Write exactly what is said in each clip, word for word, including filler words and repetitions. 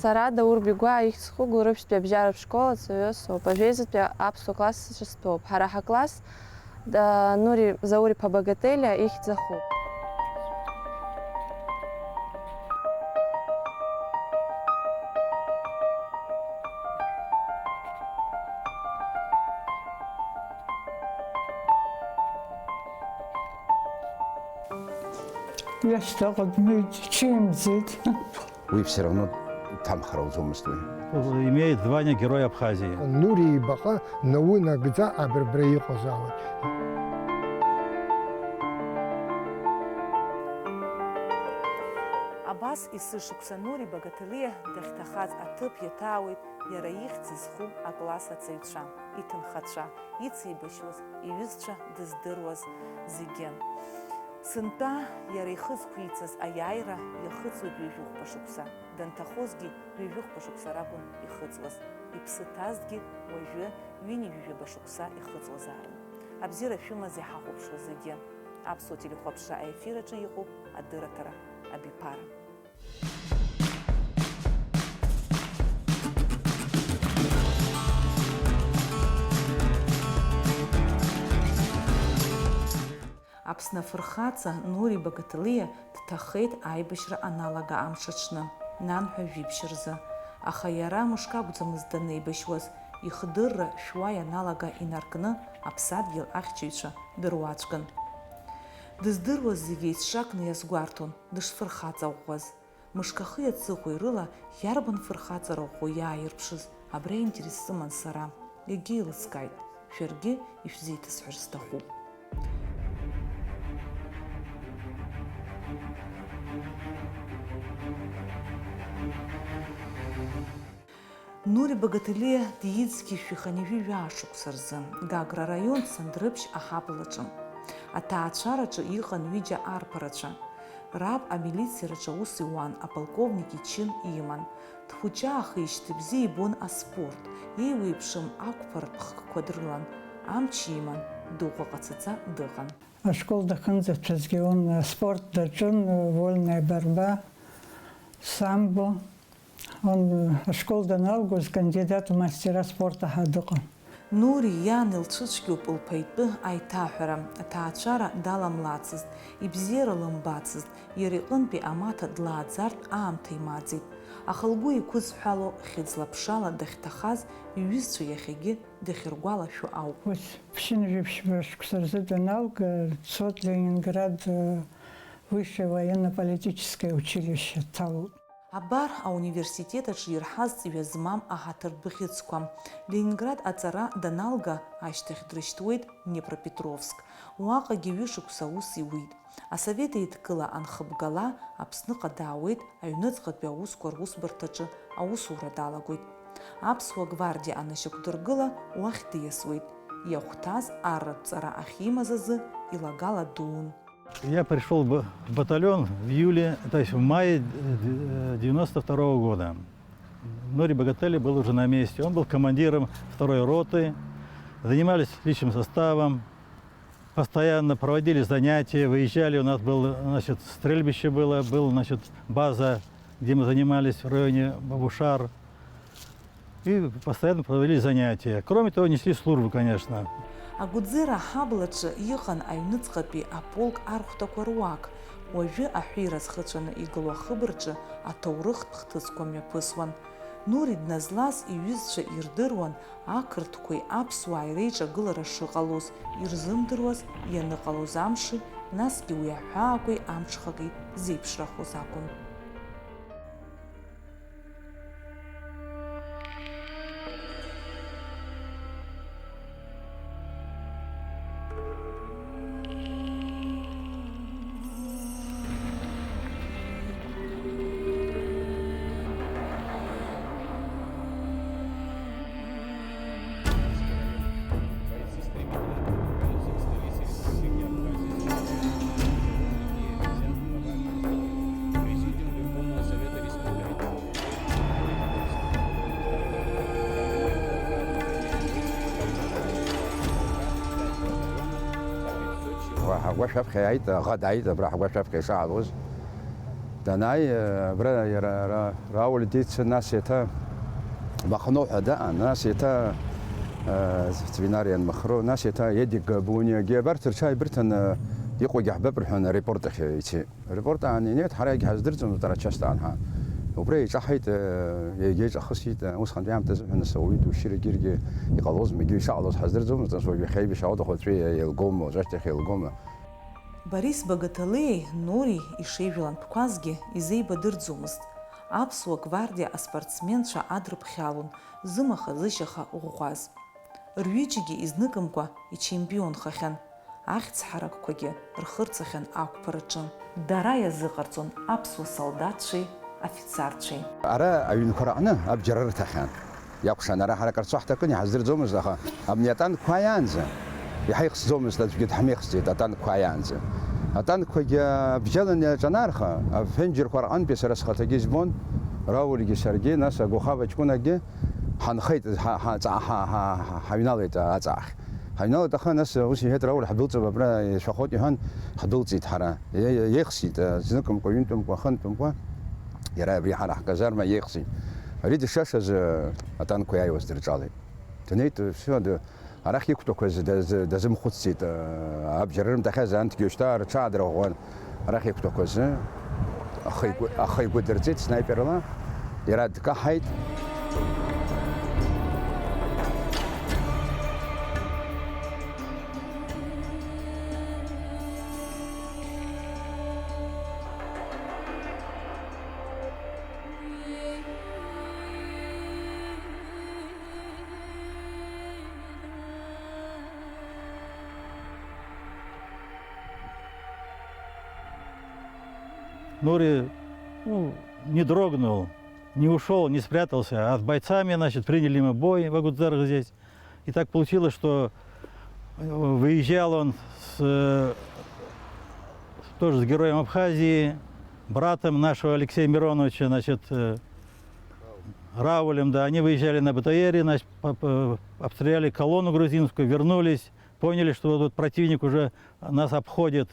Сара Даур Бигәаа ихьӡ зху Гәылрыԥшьтәи абжьаратә школ ацаҩы соуп. Ажәеизатәи аԥсуа класс саҿы стәоуп. Ҳара ҳакласс, да, Нури Заур-иԥа Багателиа ихьӡ ахуп. Иашьҭаҟа днеит, дҽеимӡеит. Уи все равно дҭамхар ауӡомызт уи. Имеет звание Героя Абхазии. Нури ибаҟа наунагӡа абырбра иҟазаауан. Абас есышықәса Нури Багаҭелиа дахьҭахаз аҭыԥ иаҭаауеит иара ихьӡ зху акласс ацаҩцәа, иҭынхацәа, ицеибашьуаз, иҩызцәа дыздыруаз зегьы. Сынтәа иара ихы зқәиҵаз аиааира иахыҵуеит ҩажәи хәба шықәса, данҭахозгьы ҩажәи хәба шықәса ракәын ихыҵуаз, иԥсы ҭазҭгьы уажәы ҩынҩажәаба шықәса ихыҵуазаарын. Абзиара шәымаз иҳахәаԥшуа зегьы. Аԥсуа телехәаԥшра аефир аҿы иҟоуп адырраҭара Абиԥара. Аԥсны афырхаҵа Нури Багаҭелиа дҭахеит аибашьра аналага амш аҽны, нанҳәа жәибжь рзы. Аха иара мышк акәӡамызт данеибашьуаз, ихдырра шәуа ианалага инаркны аԥсадгьыл ахьчаҩцәа дыруаӡәкын. Дыздыруаз зегьы еицҿакны иазгәарҭон дышфырхаҵа ӷәӷәаз. Мышкахи аҵыхәеи рыла иарбан фырхаҵара ӷәӷәоу иааирԥшыз, абри аинтерес сыман сара. Егьа еилыскааит, шәаргьы ишәзеиҭасҳәар сҭахуп. Нури Багаҭелиа диит зқьи жәшәи хынҩажәи жәаа шықәса рзы Гагра араион Цандрыԥшь аҳаблаҿы. Аҭаацәараҿы иҟан ҩыџьа арԥарацәа. Раб амилициараҿы аус иуан, аполковник ичын иман. Дхәыҷаахижьҭеи бзиа ибон аспорт, еиуеиԥшым ақәԥаратә хкқәа дрылан, амч иман, дыӷәӷәа ҟацаӡа дыҟан. Ашкол дахьынӡаҭәазгьы он аспорт даҿын, вольная борьба, самбо. Он ашкол даналгоз кандидат в мастера спорта ҳәа дыҟан. Нури иан илцәыцәгьоуп лԥаҩтәы аиҭаҳәара, аҭаацәара даламлацызт, ибзиара лымбацызт, иара иҟынтәи амаҭа длааӡартә аамҭа имаӡеит. Аха лгәы иқәызҳәало хьыӡла-ԥшала дахьҭахаз иҩызцәа иахьагьы дахьыргәалашәо ауп. Ус ԥшьынҩажәи ԥшьба шықәса рзы даналга, дцот Ленинград, э, высшее военно-политическое училище дҭалоит. Абар, ауниверситет аҿы ирҳаз ҵҩа змам аҳаҭыртә бӷьыцқәа. Ленинград аҵара даналга, ашьҭахь дрышьҭуеит Днепропетровск. Уаҟагьы ҩышықәса аус иуит. Асовет Еидгыла анхыбгала, Аԥсныҟа даауеит, аҩныҵҟатәи аусқәа русбарҭаҿы аусура далагоит. Аԥсуа гвардиа анышьақәдыргыла, уахь диасуеит. Иахәҭаз арратә ҵара ахьимаз азы илагала дуун. Я пришёл в б-, в батальон в июле, то есть в мае, э, д-, э, девяносто второго года. Нури Багатели был уже на месте. Он был командиром второй роты. Занимались личным составом. Постоянно проводили занятия, выезжали. У нас был, значит, стрельбище было, был, значит, база, где мы занимались в районе Бабушар. И постоянно провели занятия. Кроме того, несли службу, конечно. Агәыӡыра аҳаблаҿы иҟан аҩныҵҟатәи аполк архәҭақәа руак. Уажәы аҳәира зхыҵәаны игылоу ахыбраҿы аҭоурыхтә хҭысқәа мҩаԥысуан. Нури дназлаз иҩызцәа ирдыруан ақырҭқәеи аԥсуааи реиҿагылара шыҟалоз, ирзымдыруаз ианыҟалоз амши, насгьы уи аҳәаақәеи амҽхаки зеиԥшрахоз акәын. Ҳагәашә аԥхьа иааит, аӷа дааит, абра ҳгәашә аԥхьа ишаалоз. Данааи, абра иара Ра-, Рауль дицын, нас еиҭа Махно ҳәа даан, нас еиҭа, э, Цвинар ианмыхроу, нас еиҭа Едик Габуниагьы, абарҭ рҽааибырҭаны, э, иҟоугьы ҳбап рҳәан, аеропорт ахь ицеит. Аеропорт аан инеит, ҳара егьҳаздырӡом, тара част аан ҳа. Убра еиҿаҳаит, э, егьа иҿахысит, э, усҟантәи аамҭазы ҳәа нас ауаҩы душьыр егьыргьы иҟалозма, егьи ишаҟалоз ҳаздырӡомызт, нас уажә иахьа ибжьаауада, уаҵәы аеилгоума, уаҵәашьҭахь еилгоума. Борис Багаҭалиеи Нури ишеижәылантә қәазгьы изеибадырӡомызт. Аԥсуа гвардиа аспортсменцәа адрыԥхьалон зымаха-зышьаха ӷәӷәаз. Рҩыџьагьы изныкымкәа ичемпионхахьан, ахьӡ ҳаракқәагьы рхырҵахьан ақәԥараҿы. Дара иазыҟарҵон аԥсуа солдаҭцәеи афицарцәеи. Ара аҩнқәа раҟны абџьар рырҭахьан. Иакәшан, ара ҳарак рцо ҳҭакын, иҳаздырӡомызт, аха абни атанкқәа ааиаанӡа иҳаихсӡомызт, аӡәгьы дҳамеихсӡеит атанкқәа ааиаанӡа. Атанкқәагьы абжьаланы иаҿанаарха, афенџьырқәа рҟынтәи сара схаҭагьы избон, Раулгьы саргьы, нас Агухава ҷкәынакгьы ҳанхеит, ҳа-, ҳа-, ҵа-, ҳа-, ҳа-, ҳа-, ҳаҩналеит аҵаахь. Ҳаҩналеит, аха нас ус иҳәеит, Рауль, ҳдәылҵып абра, ишәахоит, иҳәан, ҳдәылҵит ҳара. Е-, е-, еихсит, зныкымкәа, ҩынтәымкәа, хынтәымкәа. Иара абри ҳара ҳказарма иеихсит. Ари дышшашаз, э, атанкқәа иааиуаз дырҿалеит. Днеит, э, всё, д-, арахь иқәтәақәаз даз-, дазымхәыцӡеит, э, абџьар рымҭахьаз, анҭгьы уажәшьҭа рҽаадырӷәӷәан, арахь иқәтәақәаз, э, ахы игәы, ахы игәы дырҵеит снайперла, иара дкаҳаит. Нури, ну, не дрогнул, не ушёл, не спрятался, а с бойцами, значит, приняли мы бой в Агудзерах здесь. И так получилось, что, э, выезжал он с, э, тоже с героем Абхазии, братом нашего Алексея Мироновича, значит, э, Раулем, да, они выезжали на Б Т Р, значит, по-, по-, обстреляли колонну грузинскую, вернулись, поняли, что вот противник уже нас обходит,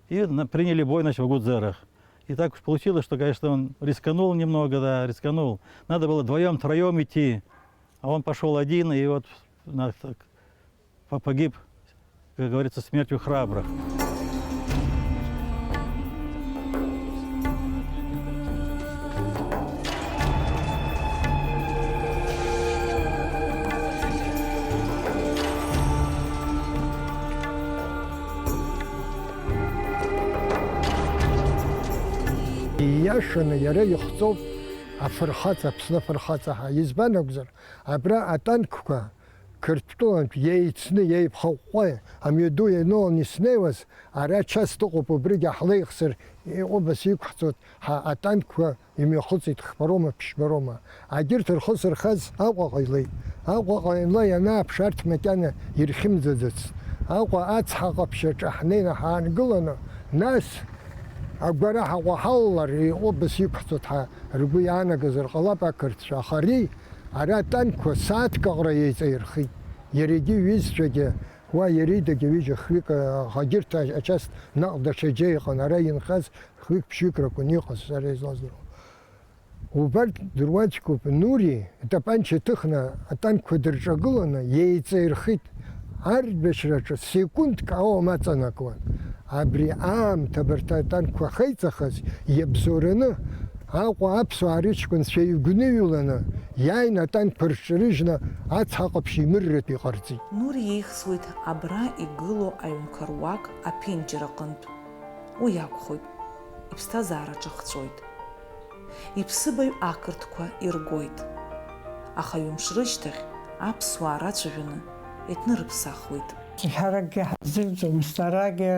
и на-, приняли бой, значит, в Агудзерах. И так уж получилось, что, конечно, он рисканул немного, да, рисканул. Надо было вдвоём, втроём идти, а он пошёл один, и вот на-, так, по-, погиб, как говорится, смертью храбрых. Ииашаны иара ихҵоуп афырхаҵа, Аԥсны афырхаҵа ҳәа. Избан акәзар, абра атанкқәа Қырҭтәылантә еицны, еиԥхыҟәҟәа амҩаду ианыланы иснеиуаз, ара част ыҟоуп, убригьы ҳлеихсыр, иҟәыбаса иқәҳҵоит, ҳа атанкқәа имҩахыҵит хԥароума, ԥшьбароума. Агьырҭ рхы зырхаз Аҟәаҟа илеит. Аҟәаҟа ила ианааԥш, арҭ макьана ирхьымӡаӡацт. Аҟәа ацҳа ҟаԥшь аҿы ҳнеины ҳаангыланы, нас агәараҳәа ҳалалар, иҟәыбаса иқәҳҵоит ҳәа ргәы иаанагазар ҟалап ақырҭцәа, аха ари, ара атанкқәа сааҭк аҟара еиҵаирхеит. Иара егьи иҩызцәагьы, уа иара идагьы ҩыџьа хҩык, аха егьырҭ ачаст наҟ даҽа џьа иҟан, ара инхаз хҩык-ԥшьҩык ракәын иҟаз, сара излаздыруа. Убарҭ дыруаӡәкуп, Нури атапанча иҭыхны атанкқәа дырҿагыланы иеиҵаирхеит. Арбашьраҿы секундк ауам аҵанакуан. Абри аамҭа абарҭ атанкқәа ахьеиҵахаз иабзоураны, Аҟәа аԥсуаа рыҷкәынцәа игәныҩланы иааины атанкқәа рҿарыжьны ацҳа ҟаԥшь имырратә иҟарҵеит. Нури иеихсуеит абра игылоу аҩнқәа руак аԥенџьыр аҟынтә. Уи акәхоит, иԥсҭазаара ҿахҵәоит. Иԥсыбаҩ ақырҭқәа иргоит. Аха ҩымш рышьҭахь аԥсуаа рацәажәаны иҭнырыԥсахуеит. Ҳаракгьы ҳаздырӡомызт, арагьы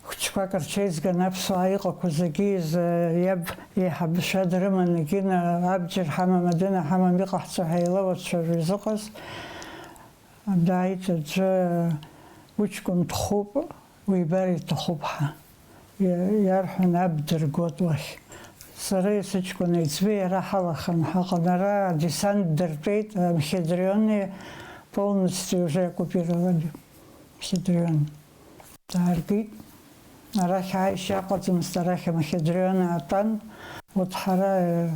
хәыҷқәак рҽеизган аԥсуаа иҟақәоу зегьы изы иаб еиҳабацәа дрыманы, Гина, абџьар ҳамам, адәына ҳамам, иҟаҳҵо ҳәа еилауацәажәо изыҟаз. Дааит аӡәы, уҷкәын дхәуп, уибар иҭахуп ҳәа. Иа-, иарҳәон, аб дыргоит уахь. Сареи сыҷкәыни аиҵбы иара ҳалаханы ҳаҟан. Ара адесант дыртәеит, амхедрион полностью уже оккупировали. Амхедрион. Дааргеит. Арахь ааишьа ыҟаӡамызт, арахь амхьыӡрҩы анаатәан, урҭ ҳара, э,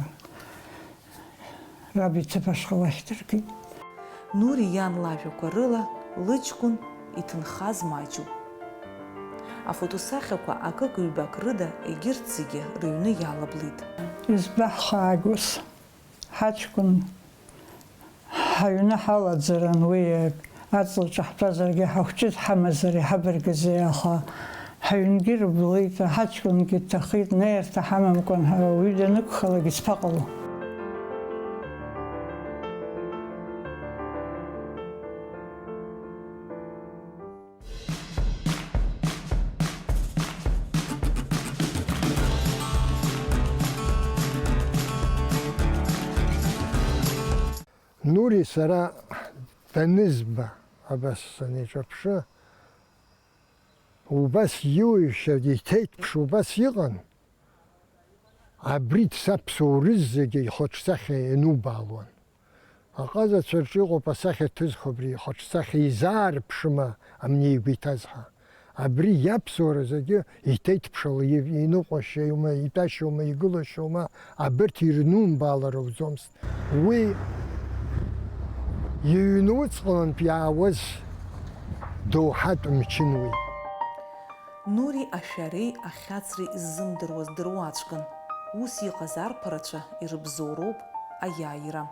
раб иҭыԥ ашҟа уахь дыргеит. Нури иан лажәақәа рыла, лыҷкәын иҭынхаз маҷуп. Афотосахьақәа акык-ҩбак рыда егьырҭ зегьы рыҩны иалаблит. Избаҳхаагоз, ҳаҷкәын ҳаҩны ҳалаӡаран, уи аҵлаҿы ҳтәазаргьы, ҳахәҷы дҳамазар иҳабаргызеи, аха ҳаҩнгьы рыблит, ҳаҷкәынгьы дҭахеит, неирҭа ҳамамкәан, ҳара ауаҩы данықәхалак изԥаҟало? Нури сара данызба, абас саниҿаԥшы, убас иуаҩшьа иҭеиҭԥш убас иҟан, абри дсаԥсоу рызегьы ихаҿсахьа ианубаалон. Аҟазацәа рҿы иҟоуп асахьа ҭызхуа абри ихаҿсахьа изаарԥшыма амни игәы иҭаз ҳәа. Абри иаԥсуара зегьы иҭеиҭԥшала иныҟәашьоума, итәашьоума, игылашьоума, абырҭ ирнумбаалар ауӡомызт. Уи иҩны уҵҟалантә иаауаз доуҳатә мчын уи. Нури ашәареи ахьаҵреи ззымдыруаз дыруаӡәкын, ус иҟаз арԥарацәа ирыбзоуроуп аиааира.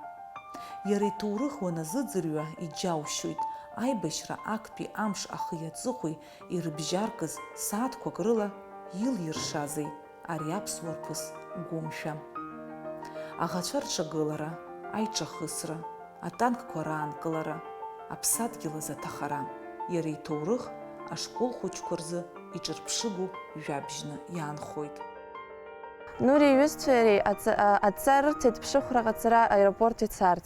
Иара иҭоурых уаназыӡырҩуа иџьаушьоит, аибашьра актәи амш ахи аҵыхәеи ирыбжьаркыз сааҭқәак рыла илиршазеи ари аԥсуа рԥыс гәымшәа. Аӷацәа рҿагылара, аиҿахысра, атанкқәа раанкылара, аԥсадгьыл азы аҭахара, иара иҭоурых ашкол хәыҷқәа рзы иҿырԥшыгоу жәабжьны иаанхоит. Нури иҩызцәеи иареи аҵа-, а-, адҵа рырҭеит ԥшыхәра ҟаҵара аеропорт ицарц.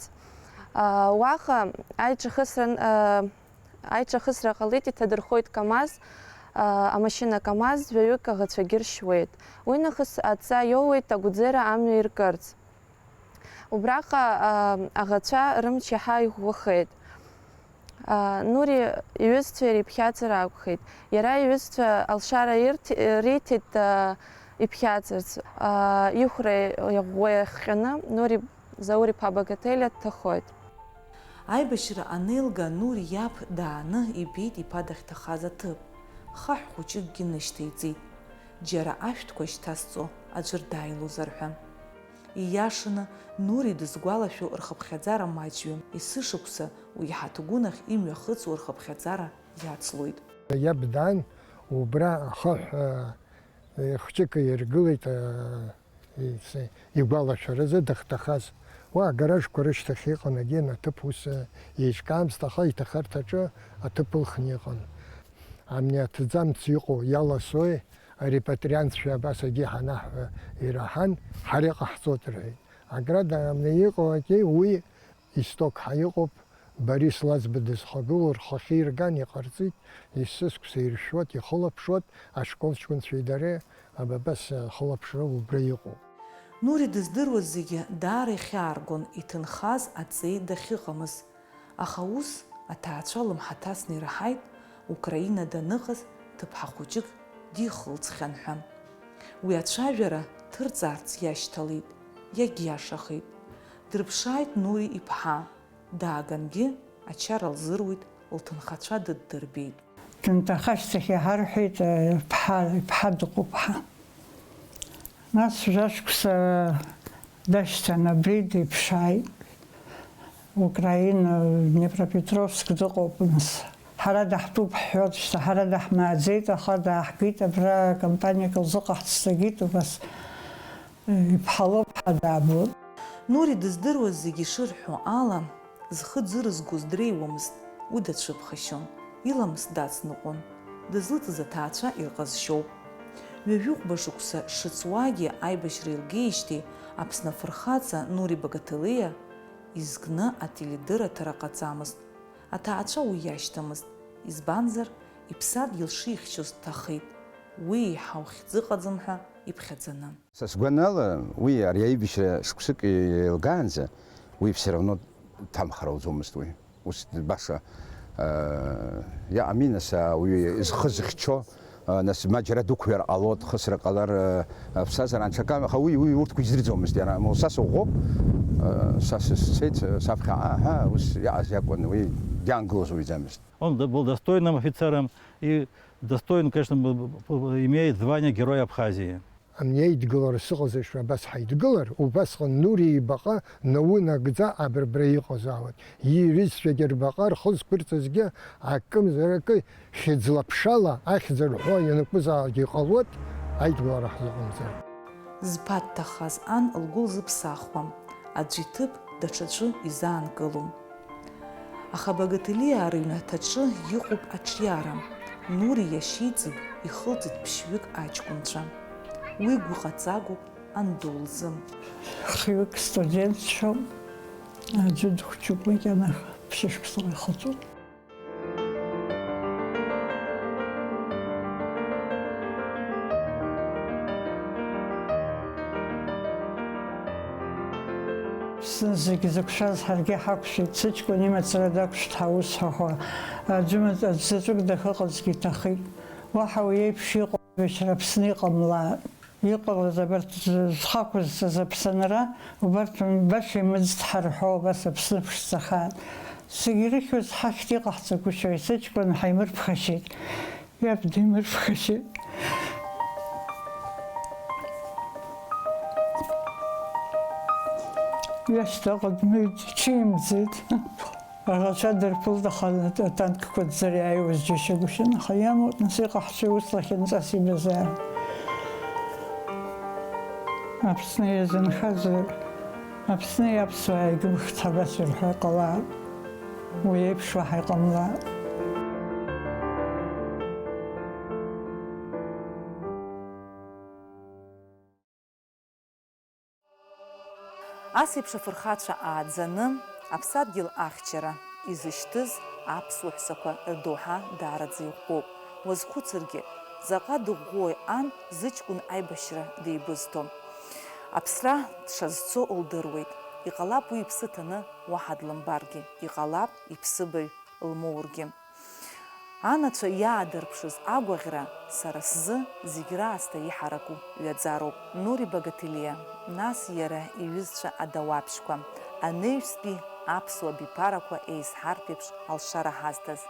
А, уаҟа аиҿахысра, а, аиҿахысра ҟалеит, иҭадырхоит КамАЗ, а, амашьына КамАЗ, жәаҩык аӷацәагьы ршьуеит. Уи нахыс адҵа иоуеит Агәӡера амҩа иркырц. Убраҟа, а, аӷацәа рымч иаҳа иӷәӷәахеит. А, Нури иҩызцәа иара иԥхьаӡара акәхеит. Иара иҩызцәа алшара ирҭ-, риҭеит, а, иԥхьаӡарц. А, ихәра иӷәӷәа иахҟьаны Нури Заур-иԥа Багателиа дҭахоит. Аибашьра анеилга, Нури иаб дааны ибеит иԥа дахьҭахаз аҭыԥ. Хаҳә хәыҷыкгьы нышьҭеиҵеит. Џьара ашәҭқәа шьҭазҵо аӡәыр дааилозар ҳәа. Ииашаны, Нури дызгәалашәо рхыԥхьаӡара маҷҩым, есышықәса уи ҳаҭгәынахь имҩахыҵуа рхыԥхьаӡара иацлоит. Иаб даан, убра ахаҳә, э, хәҷык иргылеит, э, ис-, игәалашәаразы дахьҭахаз. Уа агаражқәа рышьҭахь иҟан, егьин аҭыԥ ус, э, еиҿкаамызт, аха иҭахарҭаҿы аҭыԥ ылхны иҟан. Амни аҭӡамц иҟоу иаласои, арепатриантцәа абас егьи ҳанаҳҳәа ираҳан, ҳара иҟаҳҵоит рҳәеит. Аграда амни иҟоу егьи уи исток ҳәа иҟоуп, Борис Лаӡба дызхагылоу рхахьы ирган иҟарҵеит, есышықәса иршәуеит, ихылаԥшуеит, ашкол ҷкәынцәеи дареи абас ахылаԥшра убра иҟоуп. Нури дыздыруаз зегьы даара ихьааргон иҭынхаз аҵеи дахьыҟамыз. Аха ус, аҭаацәа лымҳа ҭасны ираҳаит, Украина даныҟаз ҭыԥҳа хәыҷык дихылҵхьан ҳәа. Уи ацәажәара ҭырҵаарц иашьҭалеит, иагьиашахеит. Дрыԥшааит Нури иԥҳа, даагангьы ачара лзыруит, лҭынхацәа дыддырбеит. Дынҭаха ашьҭахь иҳарҳәеит, иԥҳа, иԥҳа дыҟоуп ҳәа. Нас жәашықәса дашьҭан, абри диԥшааит. Украина, Днепропетровск дыҟоуп, нас. Ҳара даҳтәуп ҳҳәоит, шьҭа ҳара даҳмааӡеит, аха дааҳгеит, абра компаниак лзыҟаҳҵ дагеит, убас, э, иԥҳа лоуп ҳәа даабоит. Нури дыздыруаз зегьы ишырҳәо ала, зхы ӡырызгоз дреиуамызт, уи дацәыԥхашьон, иламыс дацныҟәон, дызлыҵыз аҭаацәа ирҟазшьоуп. Ҩажәихәба шықәса шыцуагьы аибашьра еилгеижьҭеи Аԥсны афырхаҵа Нури Багателиа изкны ателедырраҭара ҟаҵамызт. Аҭаацәа уи иашьҭамызт, избанзар, иԥсадгьыл шихьчоз дҭахеит, уи еиҳау хьӡы ыҟаӡам ҳәа иԥхьаӡаны. Са сгәанала, уи ари аибашьра шықәсык еилгаанӡа, уи все равно дҭамхар ауӡомызт уи. Ус баша, э, иаами, нас, ауаҩы зхы зыхьчо, Нас ма џьара дықәҩар ҟалоит, хысра ҟалар, аԥсҭазаара анцәа акам, аха уи, уи урҭқәа издырӡомызт иара. Амала са сыӷәӷәоуп, са сцеит, саԥхьаҟа, аҳа, ус иаҟаз иакәын, уи диаангылоз уаҩӡамызт. Он д-, был достойным офицером и достоин, конечно, б-, б-, б-, имеет звание Героя Абхазии. Ани аидгылара сыҟазаршәа абас ҳаидгылар, убасҟан Нури ибаҟа наунагӡа абырбра иҟазаауан. Ирызцәагьы рбаҟа рхы зқәырҵазгьы акымзаракы хьыӡла-ԥшала ахьӡ рҳәо ианакәызаалак иҟалоит, аидгылара ҳзыҟамҵар. Зԥа дҭахаз ан лгәы лзыԥсахуам, аӡә иҭыԥ даҽаӡәы изаанкылом. Аха Багаҭелиаа рыҩнаҭаҿы иҟоуп аҿиара, Нури иашьеиҵб ихылҵит ԥшьҩык аҷкәынцәа. Уи гәыҟаҵагоуп анду лзы. Хҩык студентцәоуп, аӡәы дыхәҷуп макьана, ԥшьышықәсала ихыҵуп. Аԥсны зегьы зықәшәаз ҳаргьы ҳақәшәеит, сыҷкәын имацара дақәшәт ҳаус ҳәа, аӡәымаҵ-, аӡә заҵәык дахьыҟазгьы иҭахеит. Уаҳа уи еиԥш иҟоу абашьра Аԥсны иҟамлааит. Иҟалаз абарҭ з-, зхақәызҵаз аԥсынра, убарҭ баша имыӡт ҳарҳәо, абас Аԥсны ԥшӡахааит. Зегь ирыхьуаз ҳахьт иҟаҳҵагәышьои, сыҷкәын ҳаимырԥхашьеит. Иаб димырԥхашьеит. Иашьҭаҟа дмыҩт, ҽимӡеит. Аӷацәа дырԥылт, аха атанкқәа дзыриааиуаз џьашьагәышьан, аха иамоуп, нас иҟаҳҵои, ус лахьынҵас ибазаарын. Аԥсны иазынхазар, Аԥсни аԥсуааи гымхт ҳәа абас ирҳәо иҟалап, уи еиԥш уаҳа иҟамлап. Ас еиԥш афырхацәа ааӡаны, аԥсадгьыл ахьчара изышьҭыз аԥсуа ҳәсақәа рдоуҳа даараӡа иӷәӷәоуп. Уазхәыцыргьы, заҟа дыӷәӷәои ан зыҷкәын аибашьра деибызҭо. Аԥсра дшазцо лдыруеит. Иҟалап уи иԥсы ҭаны уаҳа длымбаргьы, иҟалап иԥсыбаҩ лмоургьы. Анацәа иаадырԥшыз агәаӷьра сара сзы зегь раасҭа иҳараку ҩаӡароуп. Нури Багаҭелиа, нас иара иҩызцәа адауаԥшьқәа, анаҩстәи аԥсуа абиԥарақәа еизҳартә еиԥш алшара ҳазҭаз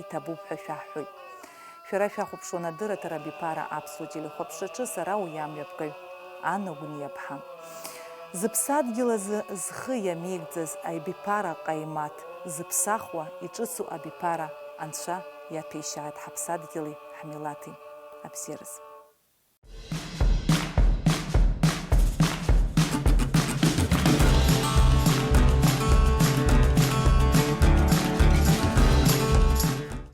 иҭабуп ҳәа шәаҳҳәоит. Шәара шәахәаԥшуан адырраҭара Абиԥара аԥсуа телехәаԥшраҿы сара уи амҩаԥгаҩ, Анна Гәыниаԥҳа. Зыԥсадгьыл азы зхы иамеигӡаз аибиԥара ҟаимаҭ зыԥсахуа, иҿыцу абиԥара Анцәа иаҭәеишьааит ҳаԥсадгьыли ҳмилаҭи абзиаразы.